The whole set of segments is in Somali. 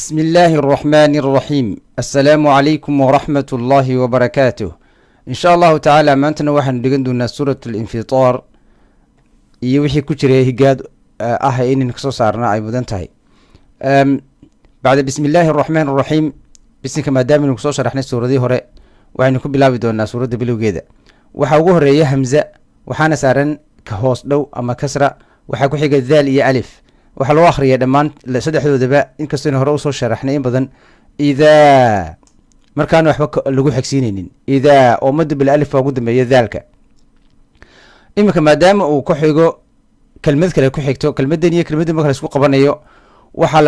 بسم الله الرحمن الرحيم. السلام عليكم ورحمة الله وبركاته. إن شاء الله تعالى maantana waxaanu dhigan doonaa suurat alinfitaar iyo wixii ku jiray higaad ah inaynu kasoo saarna ay mudan tahay. Bacda bismi illaahi araxmaan araxiim, bisinka maadaamaynu kusoo sharaxnay suuradii hore, waxaynu ku bilaabi doonaa suuradda bilowgeeda. Waxaa ugu horeeya hamza, waxaana saaran ka hoos dhow ama kasra. Waxaa ku xiga daal iyo alif. Waxaa loo akhriya dhammaan saddexdoodaba, inkastaynu hore usoo sharaxnay in badan, idaa markaana waxba lagu xigsiinaynin idaa oo madu bil alif baa ugu dambeeya daalka. Iminka maadaama uu ku xigo kelmad kale ku xigto, kelmaddan iyo kelmaddan marka la isku qabanayo, waxaa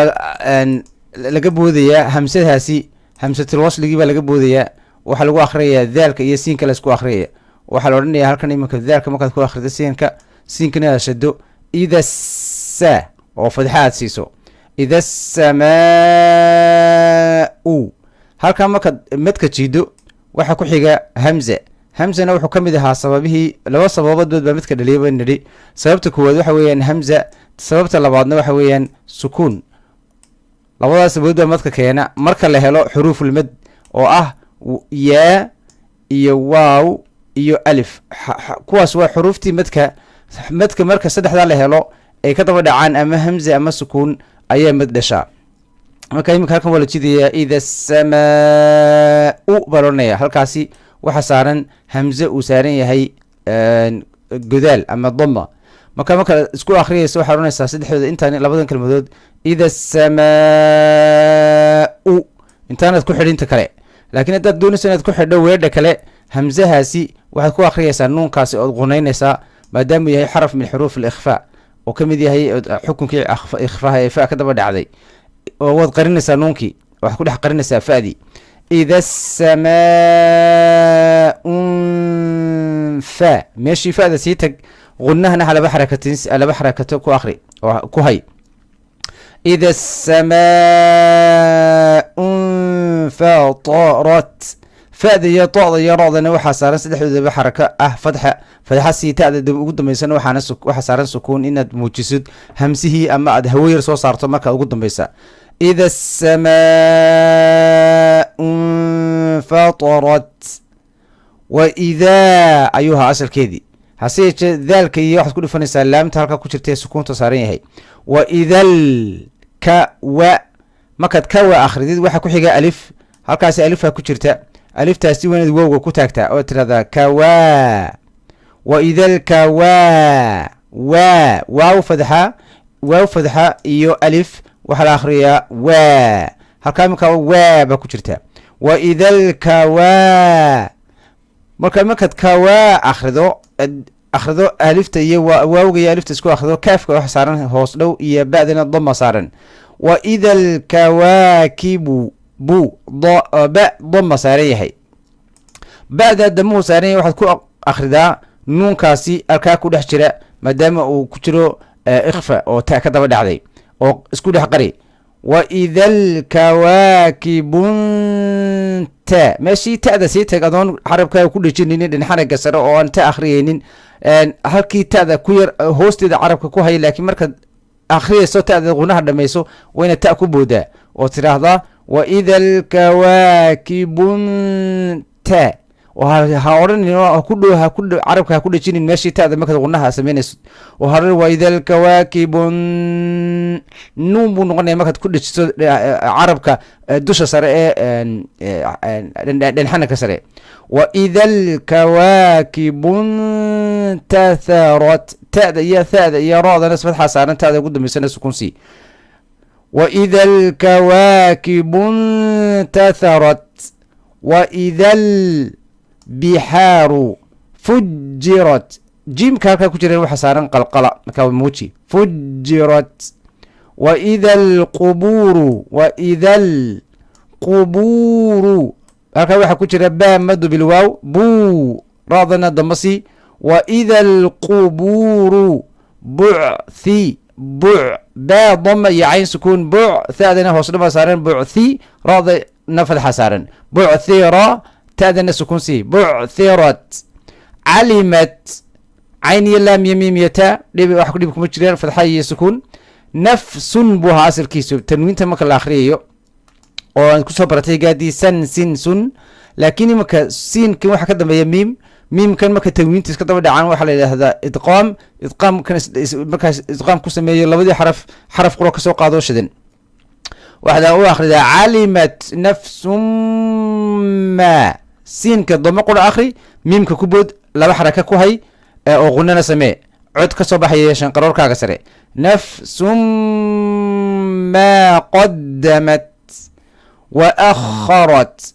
laga boodayaa hamsadaasi, hamsatul wasligii baa laga boodayaa. Waxaa lagu akhriyayaa daalka iyo siinka la isku akhriyaya. Waxaa la odhanayaa halkan iminka daalka markaad ku akhrido siinka, siinkana aad shado, ida sa oo fadxa aad siiso, ida samaau. Halkaa markaad madka jiido, waxaa ku xiga hamza. Hamzana wuxuu ka mid ahaa sababihii, laba sababoodbood baa midka dhaliyay baan nidhi. Sababta koowaad waxa weeyaan hamza, sababta labaadna waxa weeyaan sukuun. Labadaas sababood baa madka keena marka la helo xuruufulmad oo ah yaa iyo waaw iyo alif. Kuwaas waa xuruuftii madka. Madka marka saddexdaa la helo ay ka daba dhacaan ama hamza ama sukuun ayaa mad dhashaa. Marka iminka halkan waa la jidayaa, ida samaau baa la odhanaya. Halkaasi waxaa saaran hamze uu saaran yahay godaal ama dama. Marka isku akhriyaysa, waxaa odhanaysaa saddexdooda intaan labadan kelmadood, ida samaau, intaanaad ku xidhinta kale. Laakiin haddaad doonayso inaad ku xidho weedha kale, hamzahaasi waxaad ku akhriyaysaa nuunkaasi ood qunaynaysaa, maadaamuu yahay xaraf min xuruuf alikhfaa oo ka mid yahay xukunkii ikhfaaha ee fa ka daba dhacday, oo waad qarinaysaa nuunkii, waxaad ku dhex qarinaysaa fa'dii. Ida asamaa unfa, meeshii fa'da sii tag, qunahana ha laba xarakatin, laba xarakato ku akhri oo ku hay. Ida asamaa unfatarat, fa'da iyo to'da iyo ro'dana waxaa saaran saddexdoodaba xarako ah fadxa. Fadxa sii ta'da ugu dambeysana waxaana waxaa saaran sukuun, inaad muujisid hamsihii ama aad hawo yar soo saarto marka ugu dambeysa. Ida asamaa unfatarat wa idaa ayuu ahaa asalkeedii, hase yeeshee daalka iyo waxaad ku dhufanaysaa laamta halkaa ku jirta ee sukuunta saaran yahay. Wa idal ka wa, markaad ka wa akhridid, waxaa ku xiga alif. Halkaasi alifaa ku jirta, aliftaasi waa inaad wowga ku taagtaa oo tirahdaa kawaa. Wa idal kawaa, waa waaw fadxa, waaw fadxa iyo alif waxaa la akhriyaa waa. Halkaa iminka waa baa ku jirta. Wa idal kawaa, markaad kawaa akhrido, akhrido alifta iyo waawga iyo alifta isku akhrido, kaafka waxa saaran hoos dhow iyo ba'dana dama saaran. Wa ida alkawaakibu bu ba dama saaran yahay, ba'da damuhu saaran yahay, waxaad ku akhridaa nuunkaasi halkaa ku dhex jira, maadaama uu ku jiro ikhfa oo ta ka daba dhacday, oo isku dhex qari. Wa ida alkawaakibu nta, meeshii ta'da sii tag adoon carabkaaga ku dhejinaynin dhinxanaga sare oo aan ta akhriyaynin, halkii ta'da ku yar hoosteeda carabka ku hay. Laakiin markaad akhriyayso ta'da qunaha dhamayso, waa inaad ta ku boodaa oo tidhaahdaa wa ida alkawaakibu nta, oo ha odhanin oo ha ku dhow ha ku dhow carabka ha ku dhejinin meeshii ta'da markaad qunaha samaynayso, oo ha odhanin wa ida alkawaakibu nuun buu noqonaya markaad ku dhejiso carabka dusha sare ee dhanxanaka sare. Wa ida alkawaakibu ntatharat, ta'da iyo tha'da iyo ro'dana fatxa saaran, ta'da ugu dambeysana sukuun sii. Wa ida alkawaakibu ntatharat wa ida albixaaru fujirat, jiimka halkaa ku jira waxaa saaran qalqala, markaa muuji, fujirat. Wa ida alqubuuru, wa ida alqubuuru, halkaa waxaa ku jira baa madu bilwaaw buu, ra'dana dambasi. Wa ida alqubuuru bucthi, buc baa dama iyo cayn sukuun, buc tha'dana hoos dhama saaran, bucthi ra'dana fadxa saaran, bucthira ta'dana sukuun sii, bucthirat. Calimat cayn iyo laam iyo miim iyo ta dhib wax dhib kuma jiraan, fadxa iyo sukuun. Nafsun buu ahaa asalkiisu tanwiinta marka la akhriyayo. Oo aan kusoo baratay gaadii san, sin, sun. Laakiin imanka siinkan waxaa ka dambeeya miim. Miimkan marka tanwiinta iska daba dhacaan waxaa la yidhahdaa idqaam. Idqaamkan markaas idqaam ku sameeyo labadii xaraf, xaraf quro kasoo qaadoo shidan. Waxaad u akhridaa calimat nafsum ma. Siinka damo qura akhri, miimka ku bood, laba xaraka ku hay oo qunana samee, cod ka soo baxaya shanqaroorkaaga sare. Nafsum ma qadamat wa akharat.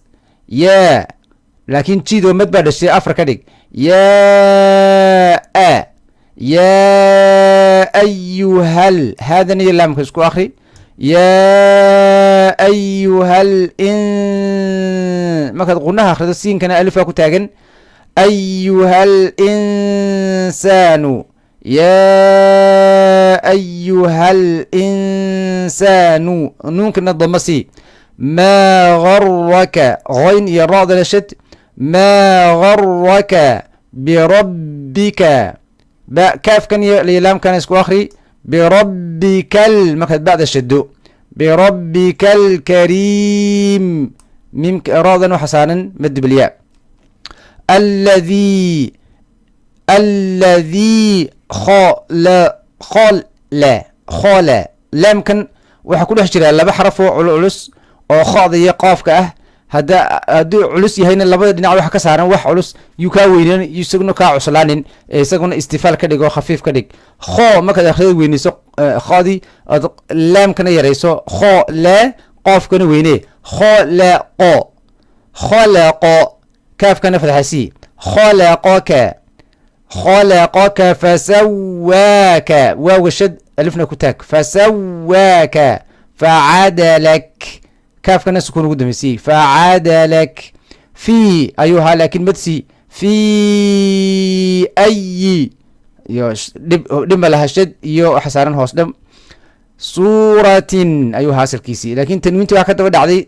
Yaa, laakiin jiidoo mad baa dhashay, afar ka dhig. Yaa a, yaa ayuhal, haadan iyo laamka isku akhri. Yaa ayuhal in, markaad qunaha akhrido siinkana alifaa ku taagan. Ayuhal insaanu, yaa ayuhal insaanu, nuunkana dama sii. Maa garaka, hoyn iyo ra'dana shad. Maa garaka birabbika, ba kaafkan iyo laamkana isku akhri. Birabbikal, markaad bacda shado. Birabbika alkariim, miimka ra'dan waxa saaran mad bilyaa. Alladii, alladii khola, khola, khola. Laamkan waxaa ku dhex jira laba xaraf oo culculus oo kho'da iyo qoofka ah. Hadda hadduu culus yahayna labada dhinac waxa ka saaran wax culus, yuu kaa weynan, isaguna kaa cuslaanin, isaguna istifaal ka dhig oo khafiif ka dhig. Khoo markaad akhriyada weyneyso khoodii, ood laamkana yarayso, khoo lee, qoofkana weynee. Kholaqo, kholaqo, kaafkana fadxasii. Kholaqoka, khalaqaka fasawaaka, waawga shad, alifna ku taag. Fasawaaka facadalak, kaafkana sukuun ugu dambeysiyey. Facadalak fi ayuu ahaa, laakiin madsi fi ayi iyo dhib dhima laha, shad iyo waxa saaran hoos dham. Suuratin ayuu ahaa asalkiisii, laakiin tanwiinti waxaa ka daba dhacday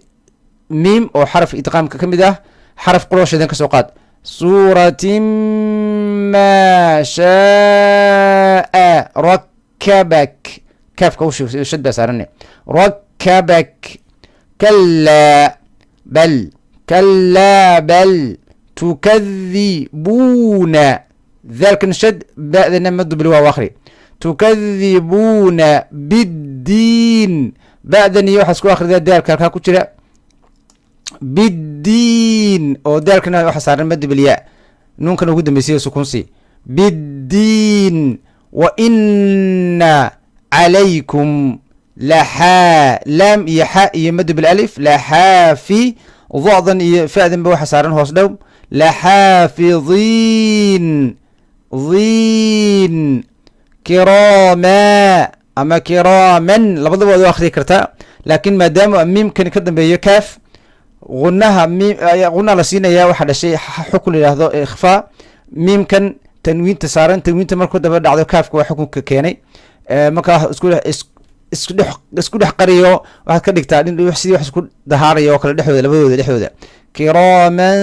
miim oo xaraf idqaamka ka mid ah. Xaraf quroshadan ka soo qaad. Suuratin maa shaaa rakabak, kaafka ushad baa saarane. Rakabak. Kalaa bal, kalaa bal tukadibuuna, daalkan shad, ba'dana madu bil waaw akhri. Tukadibuuna biddiin, ba'dan iyo waxaa isku akhridaa daalka halkaa ku jira. Biddiin oo daalkana waxa saaran madu bilyaa, nuunkan ugu dambeysay sukunsi. Biddiin. Wa ina calaykum laxaa, laam iyo xa iyo madu bilalif. Laxaafi, do'dan iyo fa'danba waxa saaran hoos dhow. Laxaafidiin dhiin kiraama ama kiraaman, labadaba waad u akhriyi kartaa, laakiin maadaama miimkani ka dambeeyo kaaf, gunaha miim gunaha la siinaya waxaa dhashay xukun la yidhaahdo ikhfaa. Miimkan tanwiinta saaran, tanwiinta markuu daba dhacdo kaafka waa xukunka keenay. Marka isku isku dhex isku dhex qariyo, waxaad ka dhigtaa dhin sidii wax isku dahaaraya oo kale dhexdooda, labadooda dhexdooda. Kiraaman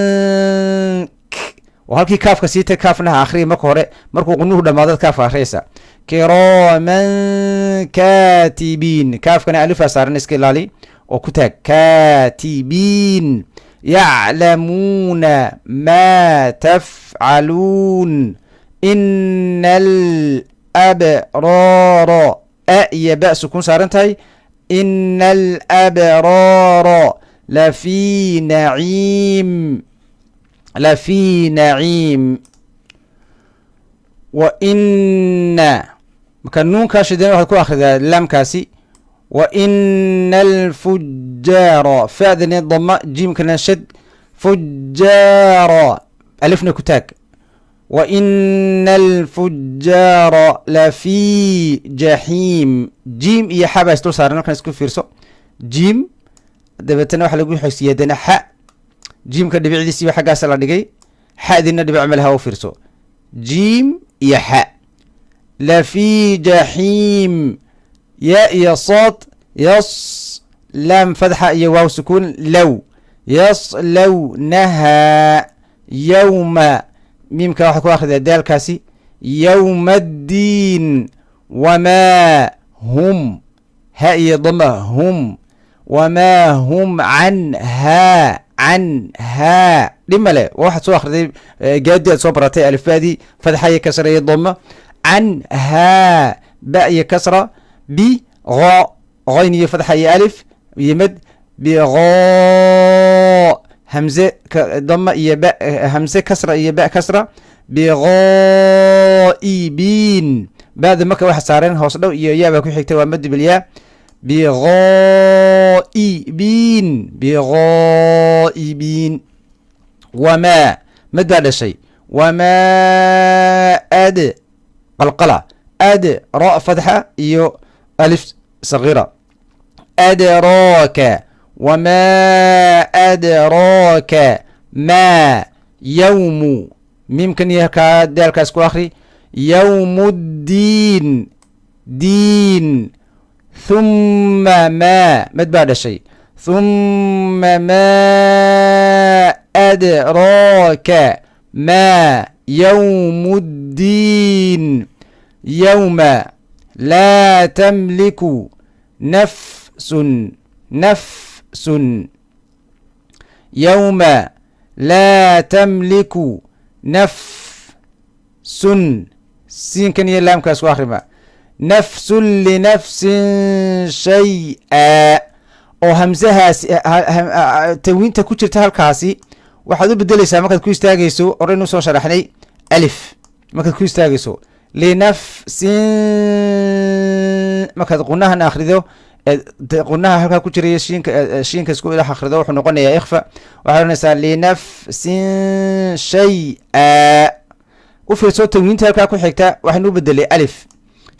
oo halkii kaafka siitay, kaafna ha akhriya marka hore. Markuu qunuhu dhamaadad kaafka akhriyaysa. Kiraaman kaatibiin, kaafkana alifaa saaran, iska ilaali oo ku taag. Kaatibiin yaclamuuna maa tafcaluun. Ina alabraara, a iyo ba sukun saaran tahay. Ina alabraara lafii naciim, lafii naciim. Wa ina, marka nuunkaa shideen waxaad ku akhridaa laamkaasi. Wa ina alfujaara, fa'dani dama, jiimkana shad. Fujaara, alifna ku taag. Wa ina alfujaara lafii jaxiim. Jiim iyo xa baa isdul saaran markaan isku fiirso. Jiim dabeetana waxaa lagu xigsiiyey dana xa. Jiimka dhibicdiisiiba xaggaasa la dhigay, xadina dhibic malaha, u fiirso. Jiim iyo xa lafii jaxiim. Ya iyo sood, yas, laam fadxa iyo waaw sukuun. Low yaslownahaa yowma, miimka waxaad ku akhridaa daalkaasi. Yowma addiin. Wamaa hum, ha iyo dama hum. Wamaa hum canhaa, canhaa dhib male. Waxaad soo akhriday gaadi aad soo baratay alifbaadii, fadxa iyo kasra iyo doma. Canhaa, ba iyo kasra, bi qo, qoyn iyo fadxa iyo alif iyo mad, biqo hamze dama iyo ba, hamze kasra iyo ba kasra. Biqoibin, ba'da marka waxa saareen hoos dhow iyo yaa baa ku xigta, waa madu bilyaa. Biqoibin, biqoibin. Wamaa, mad baa dhashay. Wamaa ad qalqala ad ra fatxa iyo alif sagiira. Adraaka, wamaa adraaka maa yawmu, miimkan iyo halkaa daalkaas ku akhri. Yawmu ddiin, diin. Thumma maa, mad baa dhashay. Thumma maa adraaka maa yawmu ddiin. Yawma laa tamliku nafsun, nafsun. Yawma laa tamliku nafsun, siinkan iyo laamkaas ku akhrima. Nafsun linafsin shay-a, oo hamsahaasi tanwiinta ku jirta halkaasi waxaad u bedeleysaa markaad ku istaagayso, horeynu soo sharaxnay, alif markaad ku istaagayso. Linafsin markaad qunahan akhrido, qunaha halkaa ku jiraya shiinka, shiinka isku dhex akhrido, wuxuu noqonayaa ikhfa. Waxaad oranaysaa linafsin shay-a. U fiirso tanwiinta halkaa ku xigta, waxaynu u bedelay alif.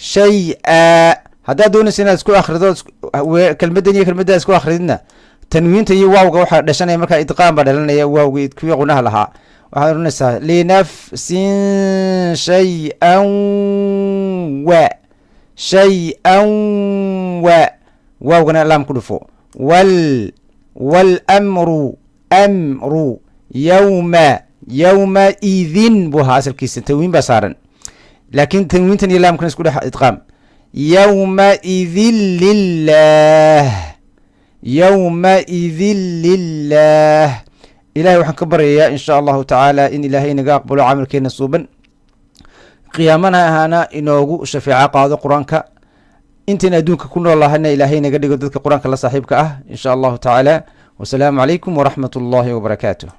Shay-a haddaad doonaysa inaad isku akhrido kelmaddan iyo kelmadda isku akhrididna, tanwiinta iyo waawga waxaa dhashanaya markaa idqaam baa dhalanaya, waawgii kuwii qunaha lahaa. Waxaad oranaysaa linafsin shay-an wa, shay-an wa, waawgana laam ku dhufo. Wal walamru, amru yawma, yawmaidin buu ahaa asalkiisa, tanwiin baa saaran, laakiin tanwiintan iyo laamkan isku dhex idqaam. Yawmaidin lilah, yawmaidin lilah. Ilahay waxaan ka baryayaa in sha Allahu tacaala in Ilaahay inaga aqbalo camalkeena suuban, qiyaamana ahaana inoogu shafeeco qaado Qur-aanka. Intayn adduunka ku nool lahayna Ilaahay naga dhigo dadka Qur-aanka la saaxiibka ah, in sha Allahu tacaala. Wasalaamu calaykum waraxmat ullahi wabarakaatuh.